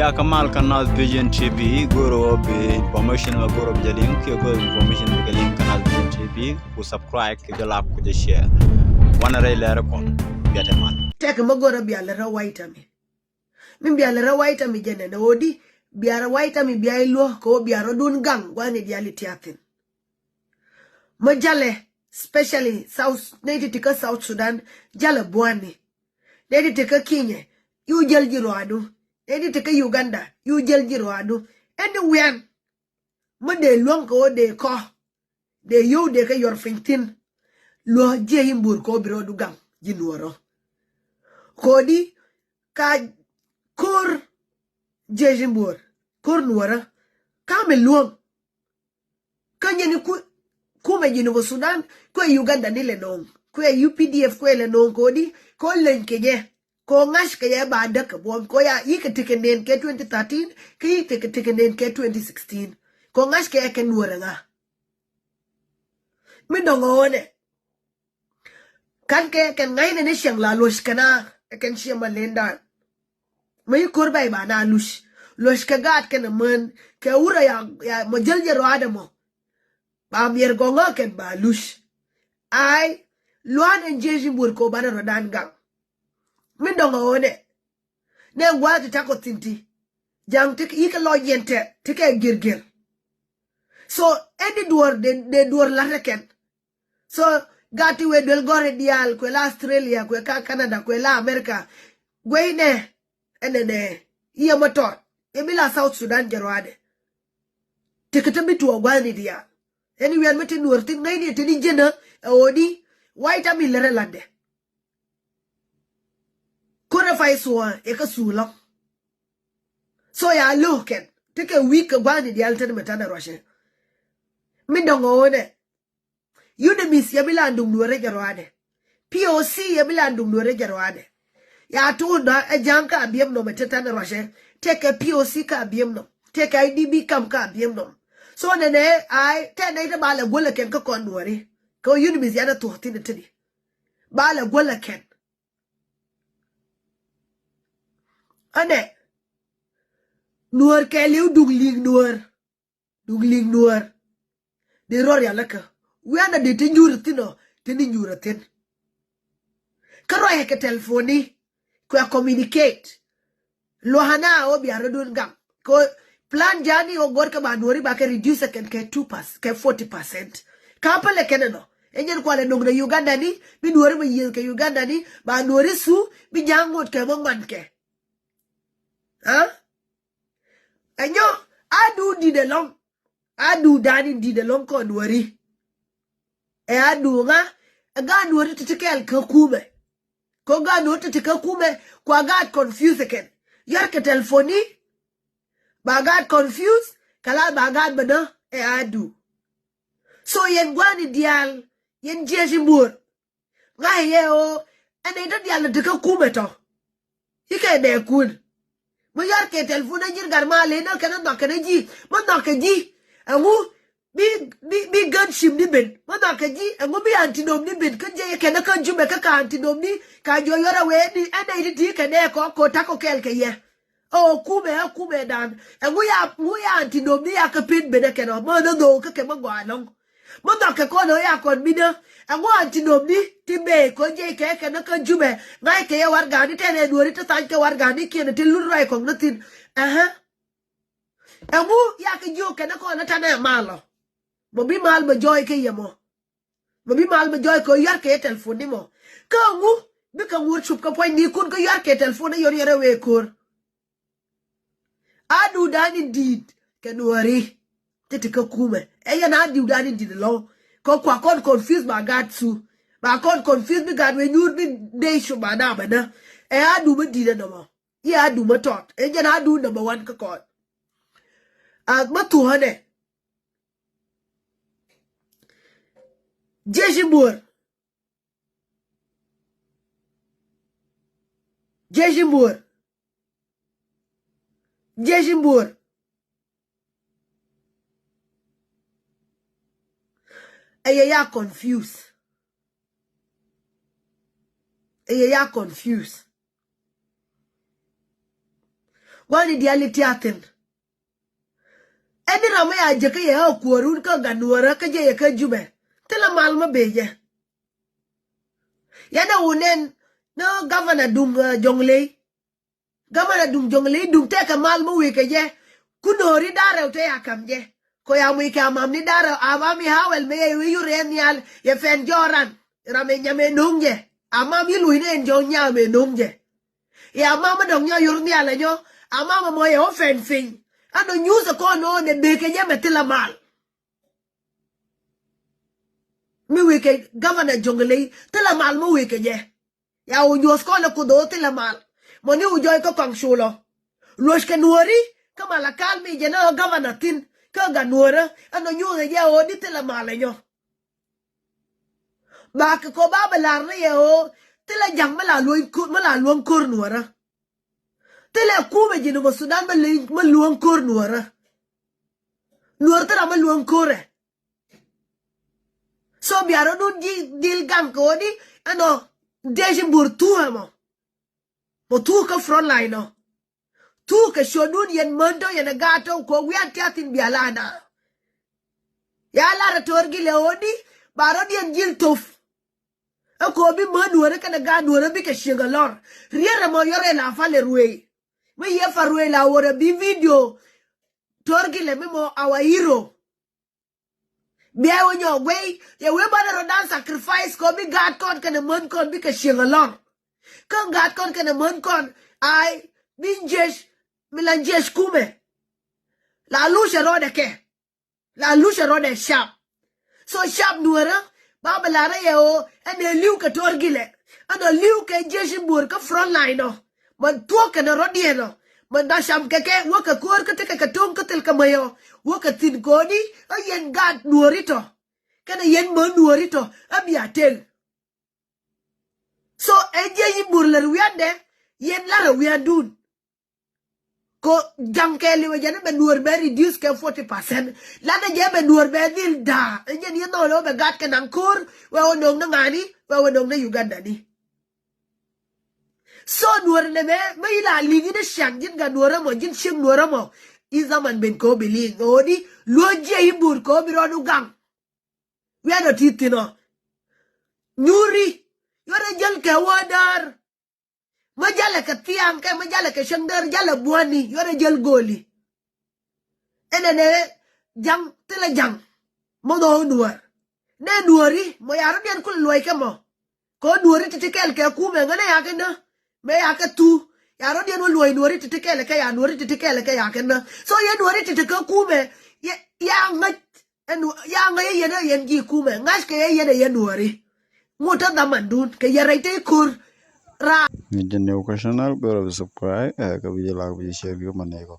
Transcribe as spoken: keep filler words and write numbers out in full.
Ya kamal kä Naath Vision T V, go̱o̱rä bi information mɛ go̱o̱rä bi jɛ liŋ, kiɛ go̱o̱rä bi information bi jɛ liŋ kä Naath Vision T V, ku subscribe, kiɛ jɛ like, ku jɛ share. Wanɛ rɛy lɛr kɔn, biatɛ mal. Tɛkɛ mɛ go̱o̱rä bia lɛ rɛ waitami. Min bia lɛ rɛ waitami jɛ nɛnɛ ɣöö di, bia rɛ waitami bia iluɔ kɛ ɣöö bia rɔdun gaŋ gua̱ni diali tiathin. Mɛ jalɛ, especially South, nɛy ti ti kä South Sudan, jalɛ buani. Nɛy ti ti kä Kenya, iwu jäl ji̱ ruadu. Nɛy ti ti kä Uganda, iwu jäl ji̱ ruadu. Anywhere mɛ dee luäŋ kɛ ɣöö dee kɔ, dee yio̱w dee kɛ yuɔr piny thi̱n. Luɔ jiɛ i̱ mbuur kɛ ɣöö bi rɔɔdu gaŋ ji̱ nuɔrɔ. Kodi ka ko̱r jiɛ i̱ mbuur, ko̱r nuɔrɔ. Ka mi luäŋ. Kä nyɛn i̱ ku, kumɛ Jinub Sudan, kuɛ Uganda ni lɛ no̱o̱ŋ, kuɛ U P D F kuɛ lɛ no̱o̱ŋ kodi, kɛ ɣöö leny kɛ jɛ, kɛ ɣöö ŋa̱c kɛ jɛ ba däk kɛ buɔ̱m, kɛ ɣöö ya, yikɛ tekɛ nɛn kɛ twenty thirteen, kä yikɛ tekɛ, tekɛ nɛn kɛ twenty sixteen. Kɛ ɣöö ŋa̱c kɛ jɛ kɛ nuɔrɛ ŋa. Mi dɔ̱ŋ ɣöö nɛ. Kan kɛ kɛn ŋa̱cnɛ ni ciɛŋ la luɔ̱c kɛn a, kɛn ciɛ ma lendan. Mɛ i̱ ko̱r bɛy ba na luc. Luɔ̱c kɛ gaat kɛn ɛmän. Kɛ wurɛ ya, ya mɔ jäl jɛ ruaadɛ mɔ. Ba miɛr gɔŋä kɛn ba luc. Ai, lua̱a̱n ɛn jiɛc i̱ buɔr kɛ ɣöö banɛ rɔ̱dan gaŋ. Min dɔ̱ŋ ɛ ɣöö nɛ. Nɛ gua̱a̱th ti takɔ thi̱n ti. Ja̱ŋ ti yikɛ lɔc yɛn tɛ, ti kɛ gi̱rgi̱r. So, ɛn di duɔ̱ɔ̱r, dee, dee duɔ̱ɔ̱r la̱t rɛ kɛn. So, gat ti wee duel gɔ̱ri diaal, kuɛ la Australia, kuɛ ka Canada, kuɛ la America. Guey nɛ, ɛnɛ nɛ, iɛ mɔ tɔt, iɛ bi la South Sudan jɛ ruaadɛ. Tekɛ te bi tuɔɔk gua̱thni diaal. Ɛn iwian mi te nuɔr thin ŋäcni te ni jenä, ɛ ɣöö di, wa̱i̱ tam ilɛ rɛ la̱tdɛ. Ko̱rɛ fay suɔ̱ɔ̱, ɛ kä suulɔ. So ya lo̱o̱ kɛn, tekɛ wi̱i̱ kɛ gua̱thni diaal te ni mɛ tanɛ ruacɛ. Mi dɔ̱ŋ ɣöö nɛ. UNMISS yɛ bi la duŋ nuɔrɛ jɛ ruaadɛ. P O C yɛ bi la duŋ nuɔrɛ jɛ ruaadɛ. Ya tuundä ɛ ja̱a̱ŋ ka biɛm nɔm ɛ te tanɛ ruacɛ. Tekɛ P O C ka biɛm nɔm. Tekɛ I D P camp ka biɛm nɔm. So nɛnɛ ay tɛ nɛy te ba lɛ guäl ɛ kɛn kä kɔn nuɔri. Kɛ UNMISS yanɛ thuɔ̱k thi̱n ɛ te di. Ba lɛ guäl ɛ kɛn. Ɛnɛ. Nuɔr kɛɛliw duŋ li̱i̱ŋ nuɔr. Duŋ li̱i̱ŋ nuɔr. Di rɔr yalä kä. Wianɛ di ti nyuur thi̱n ɔ, ti ni nyuur thi̱n. Kä rɔyɛ kɛ telefoni. Kuɛ communicate. Lua̱a̱na ɣöö bia rɔ̱dun gaŋ. Kɛ plan ja̱a̱ni ɣöö gɔ̱r kɛ ba nuɔri ba kɛ reduce kɛn kɛ two percent, kɛ forty percent. Ka pälɛ kɛn ɛnɔ. Ɛ nyɛn kualɛ no̱ŋ rɛ Uganda ni, bi nuɔri mɛ yiëëth kɛ Uganda ni, ba nuɔri su, bi ja̱a̱ŋ ŋot kɛ mɔ ŋuan kɛ. Aa? Ɛnyɔ, adu di̱t ɛlɔ̱ŋ. Adu dani di̱t ɛlɔ̱ŋ kɔn weri. Ɛ adu ŋa, ɛ gaat nuɔri ti ti kɛɛl kä kumɛ. Kɛ gaat nuɔri ti ti kä kumɛ, kua gaat confuse kɛn. Yɔr kɛ telefoni, ba gaat confuse, kala ba gaat bänä, ɛ adu. So yɛn gua̱ni diaal, yɛn jiɛc i̱ muɔr. Ŋa̱c yɛ ɣöö ɛn nɛy tɔ diaal ti kä kumɛ tɔ. Ikɛ nɛɛkun. Mi yɔ̱r kɛ telefon ɛ ji̱n gat mal ëë nä kɛn ɛ nhɔak kɛn ɛ ji̱. Mi nhɔak kɛ ji̱. Ɛŋu bi, bi, bi gunship ni ben. Mi nhɔak kɛ ji̱. Ɛŋu bi antinom ni ben. Kä jɛ kɛn ɛ kä Jubɛ kä ka antinom ni. Ka jiɔ yɔ̱r ɛ wee ni ɛn nɛy ti ti kɛ nɛɛkɔ kɛ ɣöö ta̱kɔ kɛɛl kɛ yɛ. Ɛ ɣöö kumɛ, ɛ kumɛ dan. Ɛŋu ya, ŋu ya antinom ni ya kɛ pen ben ɛ kɛn ɔ. Mi ɣän ɛ dho̱o̱k kä kɛ mi gɔaa ɛlɔ̱ŋ. Mi nhɔk kɛ kɔn ɣöö ya kɔn minä. Ɛŋu antinom ni ti bee kɔn jiɛc kɛ kɛn kä Jubɛ. Ŋa̱c kɛ yɛ warɛgani tɛn ɛ nuɔri ti thany kɛ warɛgani kiɛn ti lut ruac kɔŋ ni thi̱n. Ɛhɛ. Ɛŋu ya kɛ jiök kɛn kɔn ɛ tanɛ mal ɔ. Mɔ bi mal mɛ jɔɔc kɛ yɛ mɔ. Mɛ bi mal mɛ jɔɔc kɛ ɣöö yɔ̱r kɛ yɛ telefon ni mɔ. Kä ɛŋu bikɛ ŋuɔ̱t cup kɛ puɔ̱nynikun kä yɔ̱r kɛ telefon ni yɔ̱r yɔ̱r ɛ wee ko̱r. Adu dani di̱i̱t kɛ nuɔri. Ti ti kä kumɛ. Ɛ yɛn adu dani di̱i̱t ɛlɔ̱ŋ. Kɛ kua kɔn confuse ba gaat su. Ba kɔn confuse bi gaat wee nyuur bi dee cu ba na bɛ nä. Ɛ adu mi di̱i̱t ɛ nɔmɔ. I̱ adu mi tɔt. Ɛ jɛn adu number one kä kɔn. A mi thuɔ̱ɔ̱nɛ. Jiɛc i̱ muɔr. Jiɛc i̱ muɔr. Jiɛc i̱ muɔr. Ɛ yɛ ya confuse. Ɛ yɛ ya confuse. Gua̱ni diaal i̱ tiathin. Ɛn ni ram mi a jekä yɛ ɛ kuäärun kä gat nuäärä kä jɛ yɛ kä Jubɛ. Thilɛ mal mi bëë jɛ. Yɛn ɛ wun nɛn ni gavana duŋ, eh, Jɔŋley. Gavana duŋ Jɔŋley duŋ tɛkɛ mal mi wëë kɛ jɛ. Ku no̱o̱ri da̱rɛw te ya ka̱m jɛ. Kɔ ya muc kɛ amam ni da̱rɛw amam i̱ hawɛl mëë yɛ wi̱i̱ yur yɛ nhial yɛ fɛn jɔɔran. Ram ɛ nyam ɛ no̱o̱ŋ jɛ. Amam i̱ luc ni ɛn jɔɔŋ nyam ɛ no̱o̱ŋ jɛ. I̱ amam mi dɔ̱ŋ nyɔ yur nhial ɛ nyɔ. Amam ɛmɔ yɛ wä fɛn piny. Ɛn ɔ nyuuth ɛ kɔn ɔ nɛ bëë kɛ jɛ mɛ thilɛ mal. Mi wëë kɛ gavana Jɔŋley thilɛ mal mi wëë kɛ jɛ. Ya wä nyuɔ̱th kɔn ɛ kuoth ɣöö thilɛ mal. Mɔ ni wä jɔɔc kä kɔaŋ culɔ. Luɔckɛ nuɔ̱ɔ̱ri kä Malakal mi jɛ ni ɣä gavana thi̱n kä gat nuɔ̱ɔ̱rä. Ɛn ɔ nyuɔ̱th ɛ jɛ ɣöö di thilɛ mal ɛ nyɔ. Bakɛ kɔ ba bɛ lar ni yɛ ɣöö thilɛ ja̱ŋ mi la luɔ̱ŋ ko̱r, mi la luɔ̱ŋ ko̱r nuɔ̱ɔ̱rä. Thilɛ kumɛ ji̱n mɔ Sudan mi luɔ̱ŋ ko̱r nuɔ̱ɔ̱rä. Nuɔ̱ɔ̱r thilɛ mi luɔ̱ŋ ko̱rɛ. So bia rɔ̱dun ji̱ dhil gaŋ kɛ ɣöö di ɛn ɔ dec i̱ bur thuukä mɔ. Mɔ thuukä kä front line ɔ. Thuukä ciötdun yɛn män tɔ̱ yɛn ɛ gaat tɔ̱ kɛ ɣöö wi̱i̱ an tiathin bia la na. Ya lar ɛ To̱r Gilɛ ɣöö di ba rɔ̱diɛn ji̱l thof. Ɛ kɛ ɣöö bi män nuäärä kɛnɛ gaat nuäärä bikɛ ciek ɛ lɔr. Riet ɛmɔ yɔr ɛ la pal ɛ ruëëc. Mi yɛ pal ruëëc la wä rɛ bi video. To̱r Gilɛ mi mɔ our hero. Bia wä nyɔk guey yɛ wee banɛ rɔ̱dan sacrifice kɔ bi gaat kɔn kɛnɛ män kɔn bikɛ cieŋ alɔr. Kä gaat kɔn kɛnɛ män kɔn ay bi jiec mi la jiec kumɛ. La lucɛ rɔɔdɛ kɛ. La lucɛ rɔɔdɛ cap. So cap nuɔrä ba bɛ la rɛ yɛ ɣöö ɛn ɛ li̱w kɛ To̱r Gilɛ. Ɛn ɔ li̱w kɛ jiec i̱ buɔr kä front line ɔ. Mɛ thuɔ̱k kɛnɛ rɔ̱diɛn ɔ. Mɛ dɔ̱ cam kɛ kɛ wä kɛ ko̱o̱r kä tekɛ kɛ to̱ŋ kä thil kɛ mäc ɔ. Wä kɛ thi̱n ko̱o̱ni ɛ yɛn gaat nuɔ̱ɔ̱ri tɔ̱. Kɛnɛ yɛn män nuɔ̱ɔ̱ri tɔ̱ ɛ bia tël. So ɛ jiɛc i̱ bur lär wiandɛ yɛn larɛ wiandun. Ko ja̱ŋ kɛ liwɛ jɛn ɛ bɛ nuɔ̱ɔ̱r bɛ reduce kɛ forty percent. Lanɛ jɛ bɛ nuɔ̱ɔ̱r bɛ dhil da̱a̱ ɛ jɛn yɛn nhɔl ɛ wä bɛ gat kɛ naŋ ko̱o̱r wɛ wä no̱o̱ŋ ni ŋa̱a̱ni wɛ wä no̱o̱ŋ ni Uganda ni. So nuɔ̱ɔ̱r nɛ mɛ mɛ ila liŋ in a ciaŋ ji̱n gat nuɔ̱ɔ̱r ɛmɔ ji̱n ciek nuɔ̱ɔ̱r ɛmɔ. I̱ dhaman ben kɛ ɣöö bi liŋ ɣöö di luɔ̱c jiɛ i̱ bur kɛ ɣöö bi rɔɔdu gaŋ. Wianɔ ti thi̱n ɔ nyuuri yɔrɛ jäl kɛ wä däär. Mä jalɛ kɛ thiaŋ kɛ mä jalɛ kɛ cäŋ däär jalɛ buɔ̱ni yɔrɛ jäl go̱o̱li. Ɛnɛ nɛ ja̱ŋ thilɛ ja̱ŋ. Mä dhɔw nuɔ̱ɔ̱r nɛ nuɔ̱ɔ̱ri mɔ ya̱r rɔ̱diɛn kulɛ luɔ̱c kɛ mɔ. Kɛ ɣöö nuɔ̱ɔ̱ri ti̱ti̱ kɛl kɛ kumɛ ŋänɛ ya̱ kɛ nä. Mëë ya̱ kɛ thu ya̱ rɔ̱diɛn wä luɔ̱c nuɔ̱ɔ̱ri ti̱ti̱ kɛl kɛ ya̱ nuɔ̱ɔ̱ri ti̱ti̱ kɛl kɛ ya̱ kɛ nä. So yɛ nuɔ̱ɔ̱ri ti̱ti̱ kɛ kumɛ yɛ ya̱ ŋäc. Ɛn ya ŋäc yɛ yɛn ɛ yɛn ji̱ kumɛ ŋa̱ckɛ yɛ yɛn ɛ yɛn nuɔ̱ɔ̱ri. Ŋot tä dhamandun kɛ yɛ rɛy te i̱ ko̱r. Raa. Ni jɛ new question al bero bi subscribe ɛ kɛ bi jɛ lak bi jɛ share bi ma ne kɔ.